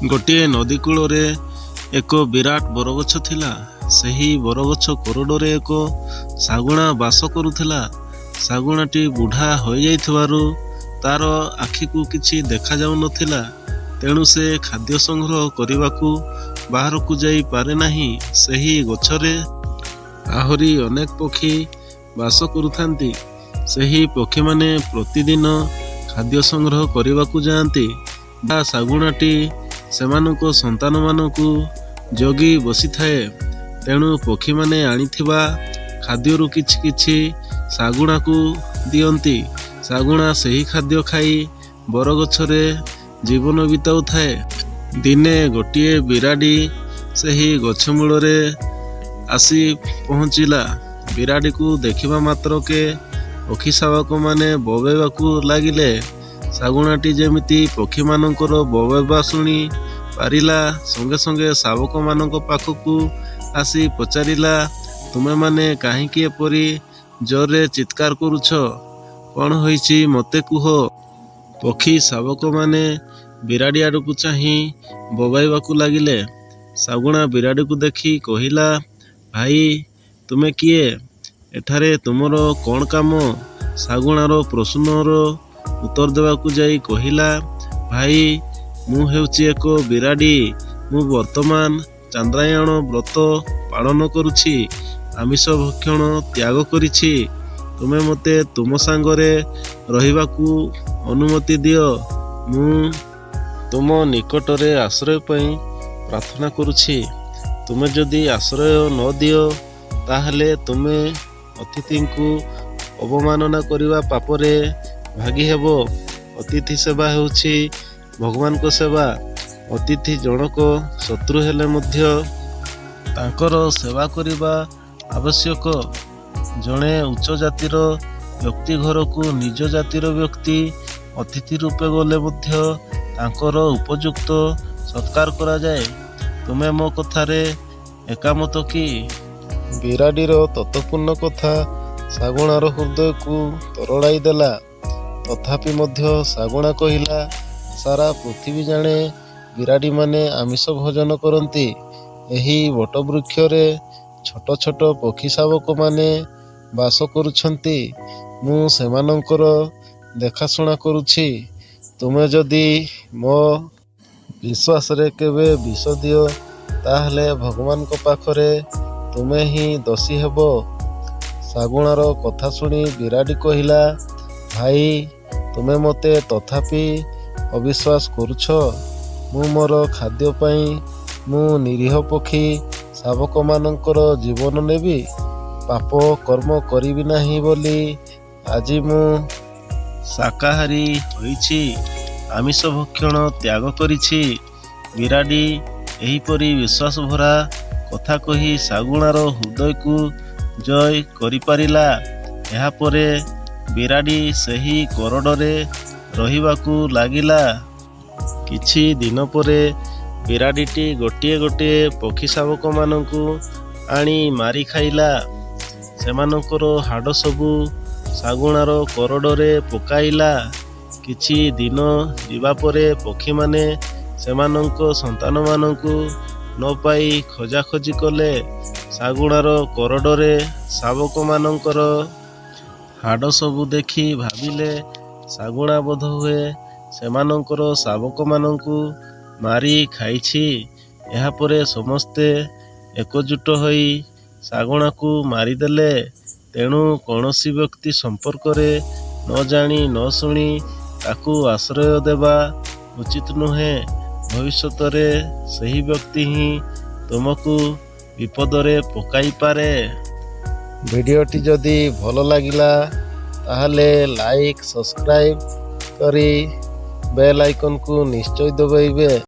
ଗୋଟିଏ ନଦୀ କୂଳରେ ଏକ ବିରାଟ ବରଗଛ ଥିଲା। ସେହି ବରଗଛ କୋରଡ଼ରେ ଏକ ଶାଗୁଣା ବାସ କରୁଥିଲା। ଶାଗୁଣାଟି ବୁଢ଼ା ହୋଇଯାଇଥିବାରୁ ତାର ଆଖିକୁ କିଛି ଦେଖାଯାଉନଥିଲା। ତେଣୁ ସେ ଖାଦ୍ୟ ସଂଗ୍ରହ କରିବାକୁ ବାହାରକୁ ଯାଇ ପାରେ ନାହିଁ। ସେହି ଗଛରେ ଆହୁରି ଅନେକ ପକ୍ଷୀ ବାସ କରୁଥାନ୍ତି। ସେହି ପକ୍ଷୀମାନେ ପ୍ରତିଦିନ ଖାଦ୍ୟ ସଂଗ୍ରହ କରିବାକୁ ଯାଆନ୍ତି। ଶାଗୁଣାଟି ସେମାନଙ୍କ ସନ୍ତାନମାନଙ୍କୁ ଜଗି ବସିଥାଏ। ତେଣୁ ପକ୍ଷୀମାନେ ଆଣିଥିବା ଖାଦ୍ୟରୁ କିଛି କିଛି ଶାଗୁଣାକୁ ଦିଅନ୍ତି। ଶାଗୁଣା ସେହି ଖାଦ୍ୟ ଖାଇ ବରଗଛରେ ଜୀବନ ବିତାଉଥାଏ। ଦିନେ ଗୋଟିଏ ବିରାଡ଼ି ସେହି ଗଛ ମୂଳରେ ଆସି ପହଞ୍ଚିଲା। ବିରାଡ଼ିକୁ ଦେଖିବା ମାତ୍ରକେ ପକ୍ଷୀ ଶାବକମାନେ ବୋବେଇବାକୁ ଲାଗିଲେ। ଶାଗୁଣାଟି ଯେମିତି ପକ୍ଷୀମାନଙ୍କର ବୋବେଇବା ଶୁଣି ପାରିଲା, ସଙ୍ଗେ ସଙ୍ଗେ ଶାବକମାନଙ୍କ ପାଖକୁ ଆସି ପଚାରିଲା, "ତୁମେମାନେ କାହିଁକି ଏପରି ଜୋରରେ ଚିତ୍କାର କରୁଛ? କ'ଣ ହୋଇଛି ମୋତେ କୁହ।" ପକ୍ଷୀ ଶାବକମାନେ ବିରାଡ଼ି ଆଡ଼କୁ ଚାହିଁ ବୋବାଇବାକୁ ଲାଗିଲେ। ଶାଗୁଣା ବିରାଡ଼ିକୁ ଦେଖି କହିଲା, "ଭାଇ, ତୁମେ କିଏ? ଏଠାରେ ତୁମର କ'ଣ କାମ?" ଶାଗୁଣାର ପ୍ରଶ୍ନର ଉତ୍ତର ଦେବାକୁ ଯାଇ କହିଲା, "ଭାଇ, ମୁଁ ହେଉଛି ଏକ ବିରାଡ଼ି। ମୁଁ ବର୍ତ୍ତମାନ ଚାନ୍ଦ୍ରାୟଣ ବ୍ରତ ପାଳନ କରୁଛି। ଆମିଷ ଭକ୍ଷଣ ତ୍ୟାଗ କରିଛି। ତୁମେ ମୋତେ ତୁମ ସାଙ୍ଗରେ ରହିବାକୁ ଅନୁମତି ଦିଅ। ମୁଁ ତୁମ ନିକଟରେ ଆଶ୍ରୟ ପାଇଁ ପ୍ରାର୍ଥନା କରୁଛି। ତୁମେ ଯଦି ଆଶ୍ରୟ ନ ଦିଅ, ତାହେଲେ ତୁମେ ଅତିଥିଙ୍କୁ ଅବମାନନା କରିବା ପାପରେ ଭାଗୀ ହେବ। ଅତିଥି ସେବା ହେଉଛି ଭଗବାନଙ୍କ ସେବା। ଅତିଥି ଜଣକ ଶତ୍ରୁ ହେଲେ ମଧ୍ୟ ତାଙ୍କର ସେବା କରିବା ଆବଶ୍ୟକ। ଜଣେ ଉଚ୍ଚ ଜାତିର ବ୍ୟକ୍ତି ଘରକୁ ନିଜ ଜାତିର ବ୍ୟକ୍ତି ଅତିଥି ରୂପେ ଗଲେ ମଧ୍ୟ ତାଙ୍କର ଉପଯୁକ୍ତ ସତ୍କାର କରାଯାଏ। ତୁମେ ମୋ କଥାରେ ଏକମତ କି?" ବିରାଡ଼ିର ତତ୍ତ୍ୱପୂର୍ଣ୍ଣ କଥା ଶାଗୁଣାର ହୃଦୟକୁ ତରଳାଇ ଦେଲା। ତଥାପି ମଧ୍ୟ ଶାଗୁଣା କହିଲା, "ସାରା ପୃଥିବୀ ଜାଣେ, ବିରାଡ଼ିମାନେ ଆମିଷ ଭୋଜନ କରନ୍ତି। ଏହି ବଟବୃକ୍ଷରେ ଛୋଟ ଛୋଟ ପକ୍ଷୀ ଶାବକମାନେ ବାସ କରୁଛନ୍ତି। ମୁଁ ସେମାନଙ୍କର ଦେଖାଶୁଣା କରୁଛି। ତୁମେ ଯଦି ମୋ ବିଶ୍ୱାସରେ କେବେ ବିଷ ଦିଅ, ତାହେଲେ ଭଗବାନଙ୍କ ପାଖରେ ତୁମେ ହିଁ ଦୋଷୀ ହେବ।" ଶାଗୁଣାର କଥା ଶୁଣି ବିରାଡ଼ି କହିଲା, "ଭାଇ, ତୁମେ ମୋତେ ତଥାପି ଅବିଶ୍ୱାସ କରୁଛ? ମୁଁ ମୋର ଖାଦ୍ୟ ପାଇଁ ମୁଁ ନିରୀହ ପକ୍ଷୀ ଶାବକମାନଙ୍କର ଜୀବନ ନେବି? ପାପ କର୍ମ କରିବି ନାହିଁ ବୋଲି ଆଜି ମୁଁ ଶାକାହାରୀ ହୋଇଛି, ଆମିଷ ଭକ୍ଷଣ ତ୍ୟାଗ କରିଛି।" ବିରାଡ଼ି ଏହିପରି ବିଶ୍ୱାସଭରା କଥା କହି ଶାଗୁଣାର ହୃଦୟକୁ ଜୟ କରିପାରିଲା। ଏହାପରେ ବିରାଡ଼ି ସେହି କୋରଡ଼ରେ ରହିବାକୁ ଲାଗିଲା। କିଛି ଦିନ ପରେ ବିରାଡ଼ିଟି ଗୋଟିଏ ଗୋଟିଏ ପକ୍ଷୀ ଶାବକମାନଙ୍କୁ ଆଣି ମାରି ଖାଇଲା। ସେମାନଙ୍କର ହାଡ଼ ସବୁ ଶାଗୁଣାର କୋରଡ଼ରେ ପକାଇଲା। କିଛି ଦିନ ଯିବା ପରେ ପକ୍ଷୀମାନେ ସେମାନଙ୍କ ସନ୍ତାନମାନଙ୍କୁ ନ ପାଇ ଖୋଜାଖୋଜି କଲେ। ଶାଗୁଣାର କୋରଡ଼ରେ ଶାବକମାନଙ୍କର ହାଡ଼ ସବୁ ଦେଖି ଭାବିଲେ, ଶାଗୁଣା ବୋଧହୁଏ ସେମାନଙ୍କର ଶାବକମାନଙ୍କୁ ମାରି ଖାଇଛି। ଏହାପରେ ସମସ୍ତେ ଏକଜୁଟ ହୋଇ ଶାଗୁଣାକୁ ମାରିଦେଲେ। ତେଣୁ କୌଣସି ବ୍ୟକ୍ତି ସମ୍ପର୍କରେ ନ ଜାଣି ନ ଶୁଣି ତାକୁ ଆଶ୍ରୟ ଦେବା ଉଚିତ ନୁହେଁ। ଭବିଷ୍ୟତରେ ସେହି ବ୍ୟକ୍ତି ହିଁ ତୁମକୁ ବିପଦରେ ପକାଇପାରେ। ଭିଡ଼ିଓଟି ଯଦି ଭଲ ଲାଗିଲା, ତାହେଲେ ଲାଇକ୍, ସବସ୍କ୍ରାଇବ୍ କରି ବେଲ୍ ଆଇକନ୍କୁ ନିଶ୍ଚୟ ଦବାଇବେ।